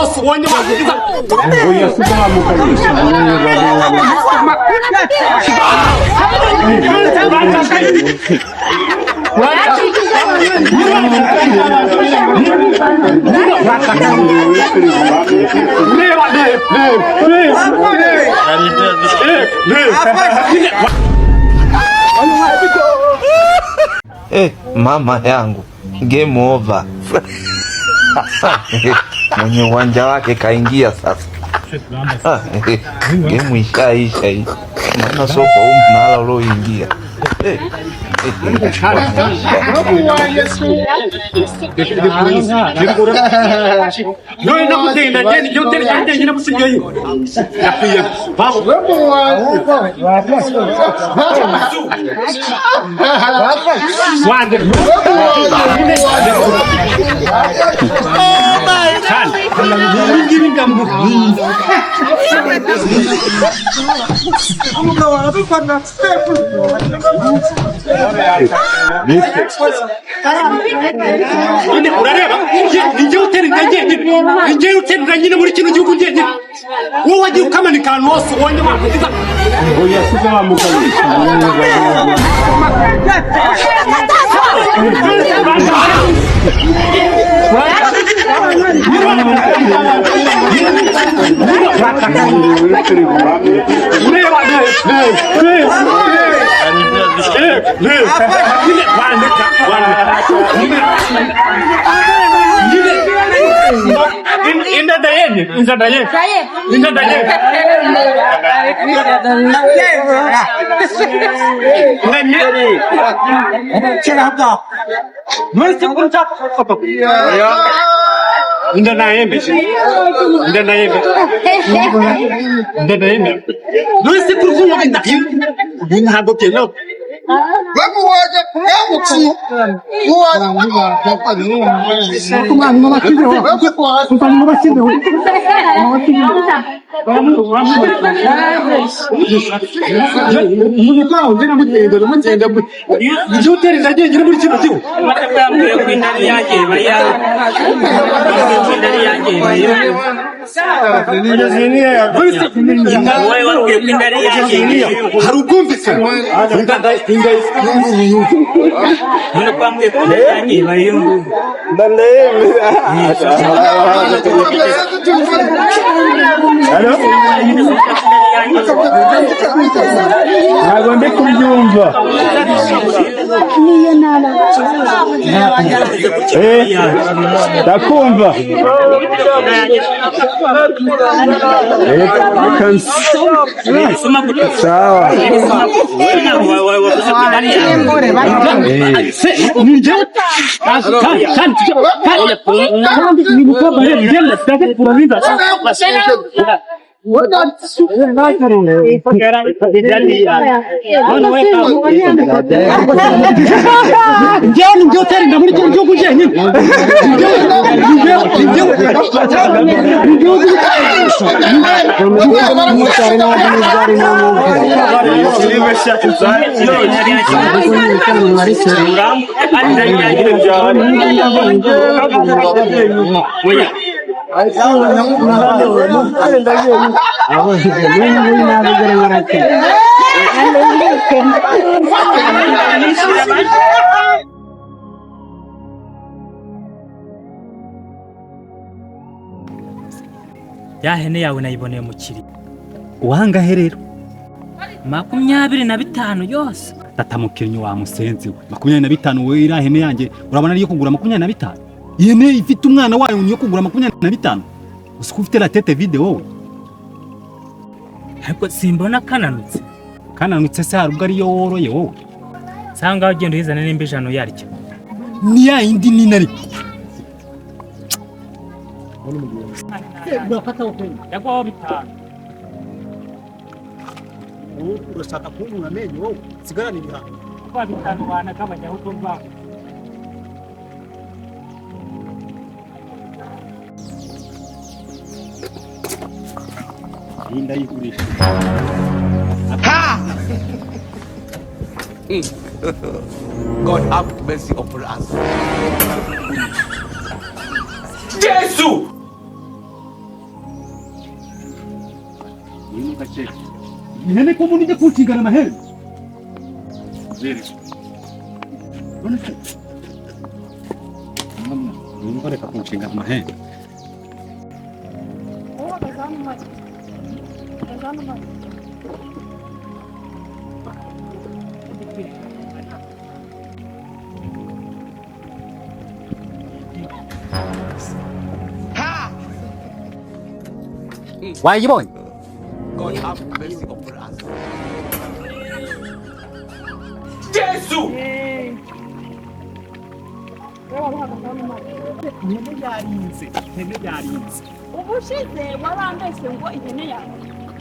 hose ubonye wakugiza. Mama yangu, game over. Mwenye uwanja wake kaingia sasa. Game ishaisha hii. Maana sio kwa huu mnala ulioingia. Urareba ninjye utera njyenyine, ninjye utera nyine muri kino gihugu njyenyine. Wowe wagiye ukamanika ahantu hose ubonye wakugiza. Hari ubwumvikane. Ntabwo ndi kubyumva. Ndakumva. Sawa. Njyewe ninjye utera inda muri kino gihugu njyenyine. Ya hene yawe nayiboneye mu kiri. Uwangahe rero? 25 yose. Tata mukinnyi wa musenzi we. 25 we ira hene yanjye urabona ariyo kugura 25. Ihene ifite umwana wayo niyo kugura 25. Usiku ufite la tete vide wowe. Ariko simbona kananutse. Kananutse se hari ubwo ariyo woroye wowe. Sanga ugenda uyizana nimba ijana yaryo. Ni ya indi nini ariko. Ndaguhaho 5. Wowe urashaka kunkura amenyo wowe sigarana ibihano. Kuba 5 wanagabanyaho utumva. Iyi ndayigurisha. Ha! God have mercy upon us. Jesus! Ihene ko umuntu ujya kunshingana amahembe. Rero. None se. Mama, nimba reka kunshingana amahembe. Wayibonye? Ihene yarinze, ihene yarinze. Ubushize warambeshye ngo ihene yawe,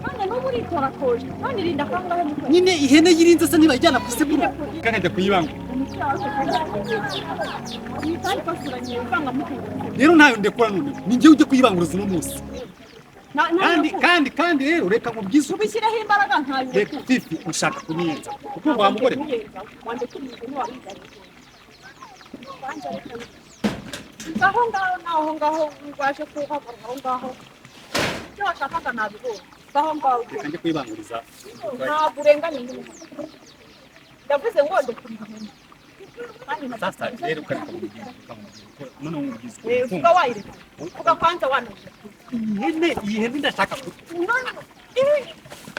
none n'ubu uritorakoje, none irinda kangahe mu kwezi? Nyine ihene yirinze se ntibayijyana ku isekuru? Kakajya kuyibanga. Iyi kandi twasuranye ivangamutungo. Rero ntayo ndekura none. Ni njyewe ujya kuyibanguruza uno munsi. Kandi kandi kandi rero reka nkubwize ukuri. Ubishyireho imbaraga ntayo. Reka Fifi, ushaka kunyenza. Kuko wa mugore aho ngaho naho ngaho waje kuhavuga aho ngaho, icyo washakaga nabibonye, aho ngaho. Reka njye kuyibanguriza. Ntabwo urenganya nyine, ndavuze ngo ndekura ihene. Kandi Sasa rero ukareka kumubwira, ukamubwira. Noneho nkubwize ukuri. Eh, vuga wayireka, vuga kwanza wanuje. Ihene, iyi hene ndashaka ku None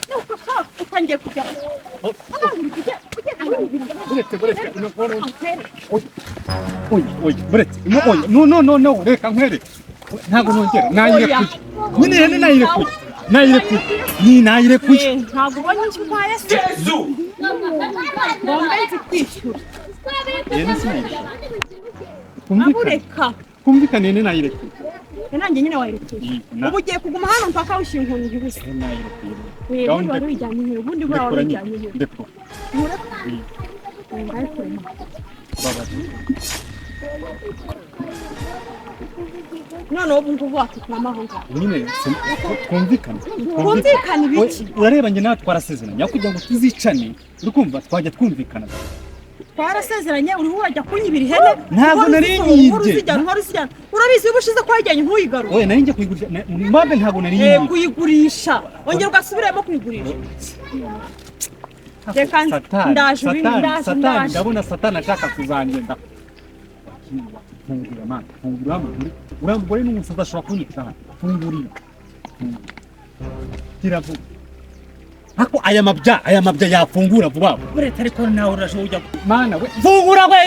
nuko ushaka utangiye kujya Buretse, buretse, no, no, no. Oya, oya, buretse. No, oya, no, no, no, no, reka nkwereke. Ntabwo nongera, nayirekuye. Nyine ihene nayirekuye. Nayirekuye. Ni nayirekuye. Ntabwo ubonye icyo utwaye se? Ngombe nzi kwishyura. Ihene sinayirekuye. Twumvikane. Abureka. Twumvikane, ihene nayirekuye. Nanjye nyine wayirekuye. Iyi, na- Ubu ugiye kuguma hano mpaka wishyura inkoni ihuse. Ihene nayirekuye. Ubundi Gahunda wari wijyanye inkoni, ubundi buriya wari Ndekura nyine. wijyanye inkoni. Ndekura. Ntureka. Iyi, babaza. Noneho ubu ngubu wakikuramo aho ngaho. Nyine twumvikane. Twumvikane ibiki? We, urareba njye nawe twarasezeranye. Aho kugira ngo tuzicane, uri kumva twajya twumvikana. Twarasezeranye, uriho urajya kunyibira ihene. Ntabwo Uhora nari uzisohora, nyibye. uhora uzijyana, uhora uzijyana. Urabizi iyo ubushize ko wayijyanye ntuyigarure. Oya, nari njye kuyigurisha. Mbabe ntabwo nari Eh, nyibye. kuyigurisha ongera ugasubiramo kuyigurisha. Reka Satani, ndaje ibindi, Satani, ndaje, Satani, ndaje. ndabona Satani ashaka kuzangenda. Fungura mana, fungura mugore. Uriya mugore ni umusazi ashobora kunyica hano. Fungurira. Fungura. Gira vuba. Ariko aya mabya yafungura vuba. Buretse, ariko nawe uraje ujya Mana we, fungura we.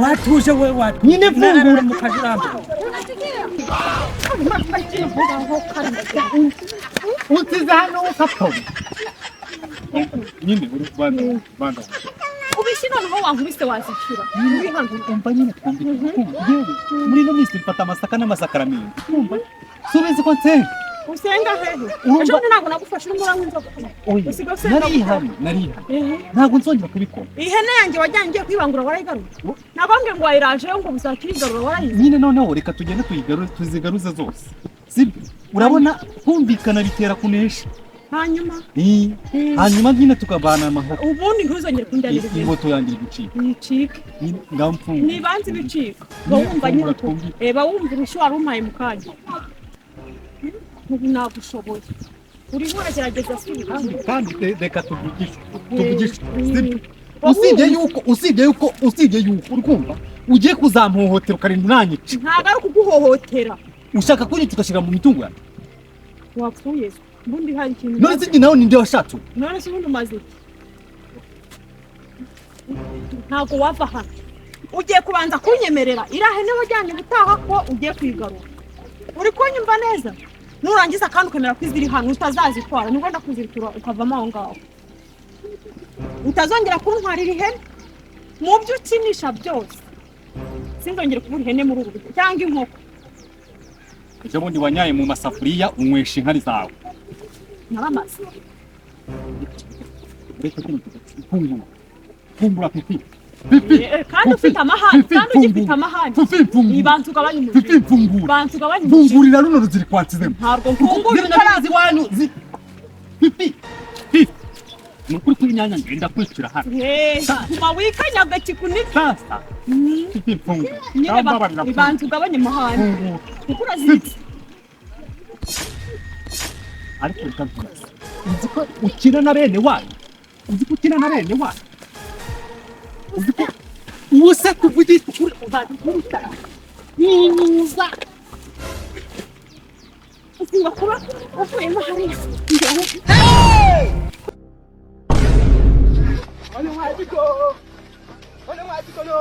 watuje we watuje. Nyine fungura. Mu kajurambi. Unsize hano ukatoba. Nyine uri kubanda, banda. Ubishyi noneho wankubise wazishyura. Umva nyine twumvikane. Kumva, yewe muri ino minsi mfata amasaka n'amasakaramentu. Kumva, subiza ko nsenga. Usenga hehe? Urumva- Ejo bundi ntabwo nagufashe urimo uranywa inzoga? Oya, Usigaye usenga? narihari, narihari. Ehe. Ntabwo nzongera kubikora. Ihene yanjye wajyanye ugiye kuyibangura warayigarura? Nabambwe ngo wayirajeyo ngo uzakiyigarura, warayize? Nyine noneho reka tugende tuyigaruze, tuzigaruze zose. Sibyo? Urabona kumvikana bitera kunesha. Hanyuma? Hanyuma nyine tukavana amahoro. Ubundi ntuzongere kunjyanira ihene. Ingoto yanjye iri gucika. Nicike. Nyine ngaho mfungura. Nibanze ibicika ba Nyine wumva nyine fungura uko twumvikane. reba wumva urushyi wari umpaye mu kanya. Ubu nagushoboye, urimo uragerageza subira. Kandi reka tuvugishe. Tuvugishe. Sibyo? Usibye yuko uri kumva ugiye kuzampohotera ukarinda unanyica. Ntabwo ari ukuguhohotera. Ushaka kunyica ugashyira mu mitungo yanjye. Wapfuye se? Ubundi hari ikintu None se njye nawe ninde washatse ubu? None se ubundi umaze iki? Ntabwo wava hano, ugiye kubanza kunyemerera iriya hene wajyanye ubutaha ko ugiye kuyigarura. Uri kunyumva neza? Nurangiza kandi ukemera ko iziri hano utazazitwara, nibwo ndakuziritura ukavamo aho ngaho. Utazongera kuntwarira ihene mu byo ukinisha byose. Sinzongere kubura ihene muri ubu buryo cyangwa inkoko. Ejo bundi wanyaye mu masafuriya unywesha inkari zawe. Naramaze. Uretse kino fungura. Fungura Fifi. Fifi. Eh, kandi ufite amahane, Fifi, kandi ugifite fungura. amahane. Fifi, fungura. Banza ugabanye umujinya. Fifi, fungura. Banza ugabanye umujinya. Fungurira runo ruziriko wansizemo. Ntabwo mfungura. Ziriya nyanya iwanyu Fifi. Fifi. Ni ukuri kw'inyanya ngenda kwicira hano. Eh, guma wikanyaga kikunike. Sasa. Fifi, fungura. Nyine Ndambabarira, fungura. banza ugabanye amahane Fungura. kuko uraziritse. Ariko reka nkubaze. Uzi ko ukina na bene wanyu, uzi ko ukina na bene wanyu, uzi ko ubu se tuvugisha ukuri uzajya ukubita niza. Usiba kuba uvuyemo hariya njyewe. Onye nwa biko no. Onye nwa biko no.